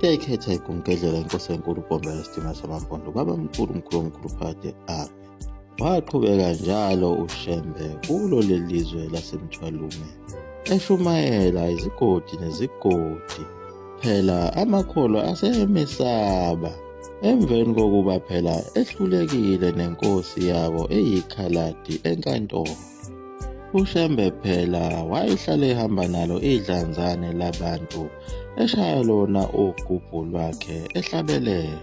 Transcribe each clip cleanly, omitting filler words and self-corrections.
Iyayikhetha igumgedlela inkosi enkulu uBhombela isidima samaMpondo babamkhulu mkhulu omkhulu phakade amen. Waqhubeka njalo uShembe kulo lelizwe laseMthwalume eshumayela izigodi nezigodi. Phela amakholwa aseyemesaba emveni kokuba phela ehlulekile nenkosi yabo eyikhaladi enkantolo. UShembe phela wayehlale ehamba nalo idlanzane labantu eshaya lona ugubhu lwakhe ehlabelela.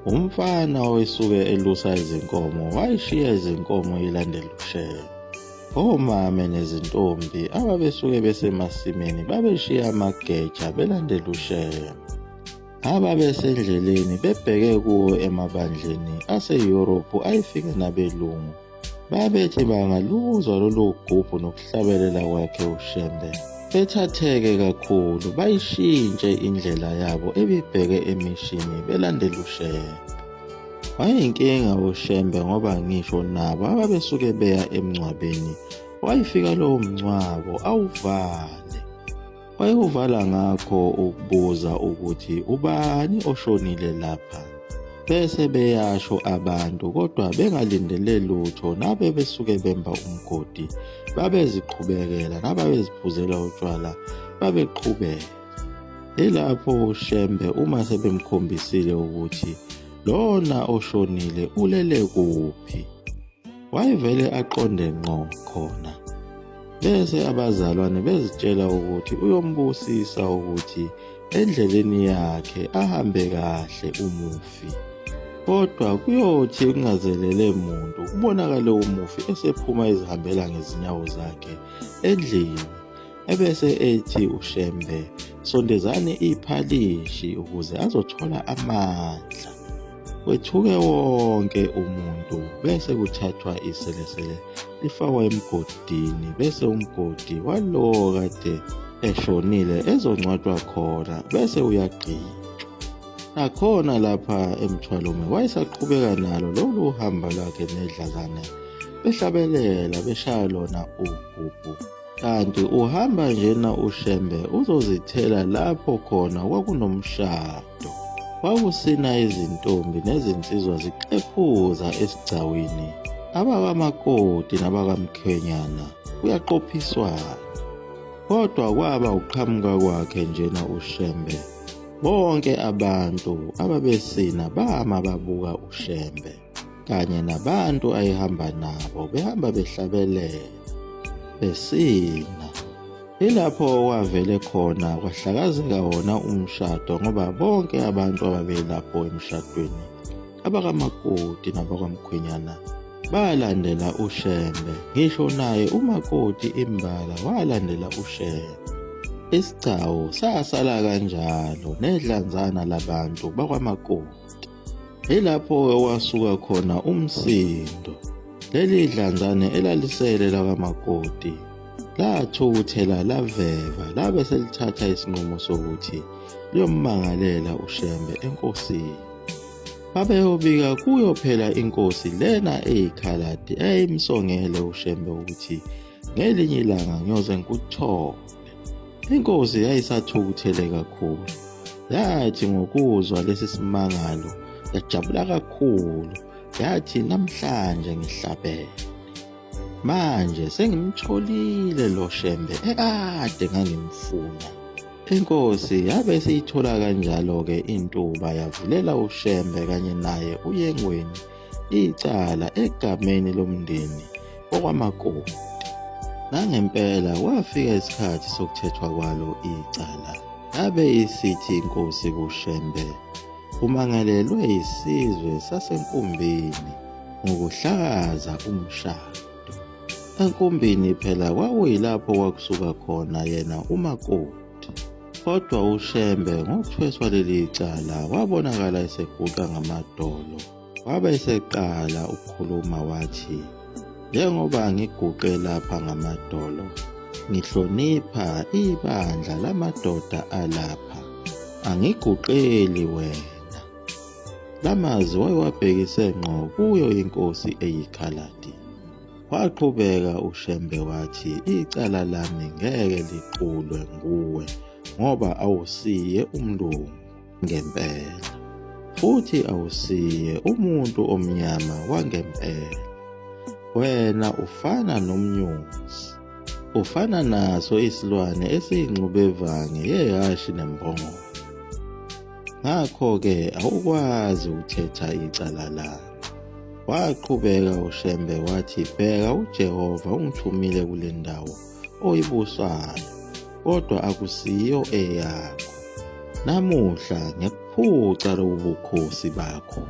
Umfana owesuke elusa izinkomo wayeshiya izinkomo ilandela uShembe. Omame nezintombi ababesuke besemasimini babeshiya amageja belandela uShembe. Ababesendleleni bebheke kuwo emabandleni aseYurophu ayefike nabelungu Babethi bangaluzwa lolu gubhu nokuhlabelela kwakhe uShembe bethatheke kakhulu bayishintshe indlela yabo ebibheke emishini belandela uShembe. Wayeyinkinga uShembe ngoba ngisho nabo ababesuke beya emngcwabeni wayefika lowo mngcwabo awuvale. Wayekuvala ngakho ukubuza ukuthi ubani oshonile lapha. Bese beyasho abantu kodwa bengalindele lutho nabe besuke bemba umgodi babeziqhubekela nababeziphuzela utshwala babeqhubeka. Yilapho uShembe uma sebemkhombisile ukuthi lona oshonile ulele kuphi. Wayevele aqonde ngqo khona. Bese abazalwane bezitshela ukuthi uyombusisa ukuthi endleleni yakhe ahambe kahle umufi. Kodwa kuyothi kungazelele muntu kubonakale umufi esephuma ezihambela ngezinyawo zakhe endlini ebese ethi uShembe sondezani iphalishi ukuze azothola amandla. Kwethuke wonke umuntu bese kuthathwa iselesele lifakwa emgodini bese umgodi walowo kade eshonile ezongcwatshwa khona bese uyagqitshwa. Nakhona lapha eMthwalume wayesaqhubeka nalo lolu hamba lwakhe nedlazane behlabelela beshaya lona ugubhu. Kanti uhamba njena uShembe uzozithela lapho khona kwakunomshado. Kwakusina izintombi nezinsizwa ziqephuza esigcawini. Abakamakoti nabakamkhwenyana kuyaqophiswana. Kodwa kwaba uqhamuka kwakhe njena uShembe. Bonke abantu ababesina bama babuka uShembe. kanye nabantu ayehamba nabo behamba behlabelela besina. Ilapho okwavele khona kwahlakazeka wona umshado ngoba bonke abantu ababelapho emshadweni abakamakoti nabakwamkhwenyana balandela uShembe ngisho naye umakoti imbala walandela uShembe. Isigcawu sasala kanjalo nedlanzana labantu bakwamakoti. Yilapho-ke wasuka khona umsindo. Leli dlanzane elalisele lakwamakoti lathukuthela laveva labe selithatha isinqumo sokuthi liyommangalela uShembe enkosini. Babeyobika kuyo phela inkosi lena eyikhaladi eyayimsongele uShembe ukuthi ngelinye ilanga ngiyoze ngikuthole. Inkosi yayisathukuthele kakhulu. Yathi ngokuzwa lesi simangalo yajabula kakhulu. Yathi namhlanje ngihlabene. Manje sengimtholile lo Shembe ekade ngangimfuna. Inkosi yabe seyithola kanjalo-ke intuba yavulela uShembe kanye naye uYengweni icala egameni lomndeni wakwaMakoti. Nangempela kwafika isikhathi sokuthethwa kwalo icala. Yabe isithi inkosi kuShembe, umangalelwe yisizwe saseNkumbini ngokuhlakaza umshado. ENkumbini phela kwakuyilapho kwakusuka khona yena uMakoti. Kodwa uShembe ngokuthweswa leli cala wabonakala eseguqa ngamadolo. Wabe eseqala ukukhuluma wathi, Njengoba ngiguqe lapha ngamadolo, ngihlonipha ibandla lamadoda alapha, angiguqeli wena. Lamazwi wayewabhekise ngqo kuyo inkosi eyikhaladi. Waqhubeka uShembe wathi icala lami ngeke liqulwe nguwe ngoba awusiye umlungu. Ngempela, futhi awusiye umuntu omnyama wangempela. Wena ufana nomnyuzi. Ufana naso isilwane esiyingxubevange yehhashi nembongolo. Ngakho-ke awukwazi ukuthetha icala lami. Waqhubeka uShembe wathi, Bheka uJehova ungithumile kule ndawo oyibusayo, kodwa akusiyo eyakho. Namuhla ngiyakuphuca lobu bukhosi bakho.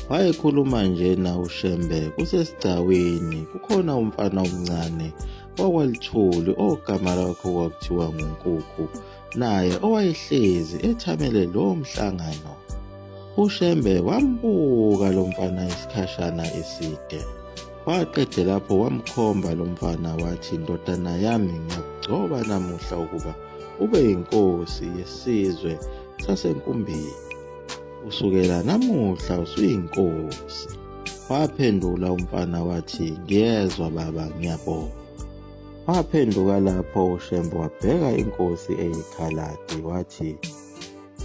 Wayekhuluma njena uShembe kusesigcawini kukhona umfana omncane wakwaLuthuli ogama lakhe kwakuthiwa nguNkukhu naye owayehlezi ethamele lo mhlangano. UShembe wambuka lo mfana isikhashana eside. Waqede lapho wamkhomba lo mfana wathi, ndodana yami ngiyakugcoba namuhla ukuba ube yinkosi yesizwe saseNkumbini. Kusukela namuhla usuyinkosi. Waphendula umfana wathi, ngiyezwa baba, ngiyabonga. Waphenduka lapho uShembe wabheka inkosi eyikhaladi wathi,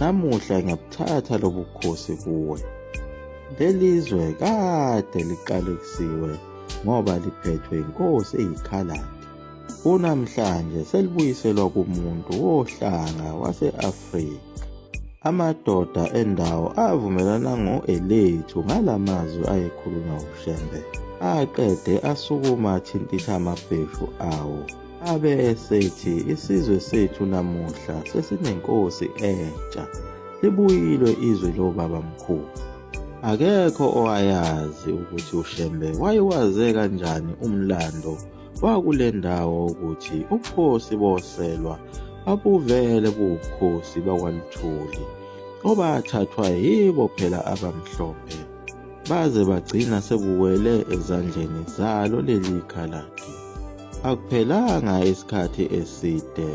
Namuhla ngiyabuthatha lobukhosi kuwe. Lelizwe kade liqalekisiwe ngoba liphethwe inkosi eyikhaladi. Kunamhlanje selibuyiselwa kumuntu wohlanga wase-Afrika. Amadoda endawo avumelana ngo-elethu ngala mazwi ayekhulunywa uShembe. Aqede asukuma athintitha amabheshu awo. Abe esethi isizwe sethu namuhla sesinenkosi entsha. Libuyile izwe lobabamkhulu. Akekho owayazi ukuthi uShembe wayewaze kanjani umlando wakule ndawo ukuthi ubukhosi boselwa babuvele buwubukhosi bakwaLuthuli obathathwa yibo phela abamhlophe baze bagcina sebuwele ezandleni zalo leli khaladi. Akuphelanga isikhathi eside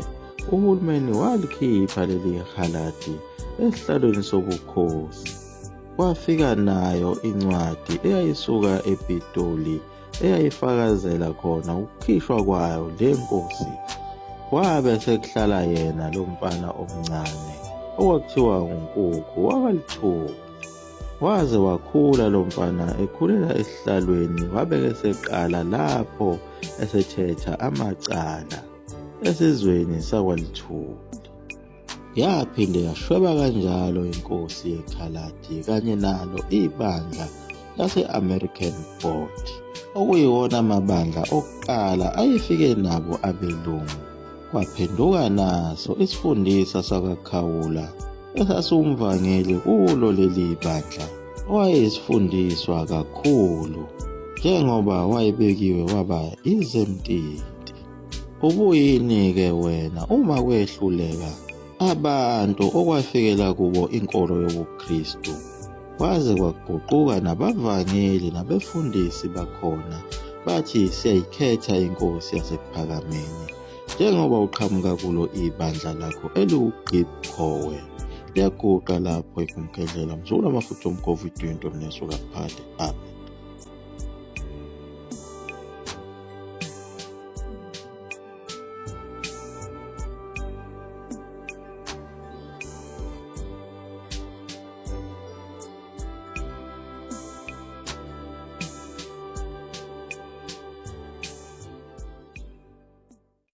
uhulumeni walikhipha leli khaladi esihlalweni sobukhosi. Kwafika nayo incwadi eyayisuka ePitoli eyayifakazela khona ukukhishwa kwayo le nkosi. Kwabe sekuhlala yena lo mfana omncane okwakuthiwa nguNkukhu wakwaLuthuli. Waze wakhula lo mfana ekhulela esihlalweni wabe eseqala lapho esethetha amacala esizweni sakwaLuthuli. Yaphinde yashweba kanjalo inkosi yeKhaladi kanye nalo ibandla lase-American Board, okuyiwona mabandla okuqala ayefike nabo abelungu. Kwaphenduka naso isifundisa sakwaKhawula esasiwumvangeli kulo leli bandla owayeyisifundiswa kakhulu njengoba wayebekiwe waba izemtiti. Ubuyini-ke wena uma kwehluleka abantu okwafikela kubo inkolo yobuKristu kwaze kwaguquka nabavangeli nabefundisi bakhona bathi siyayikhetha inkosi yaseKuphakameni njengoba uqhamuka kulo ibandla lakho eliwugqibhowe liyaguqa lapho ikumgedlela mzukulu amafutha omkhovu idwinto mnesuka phade. Amen.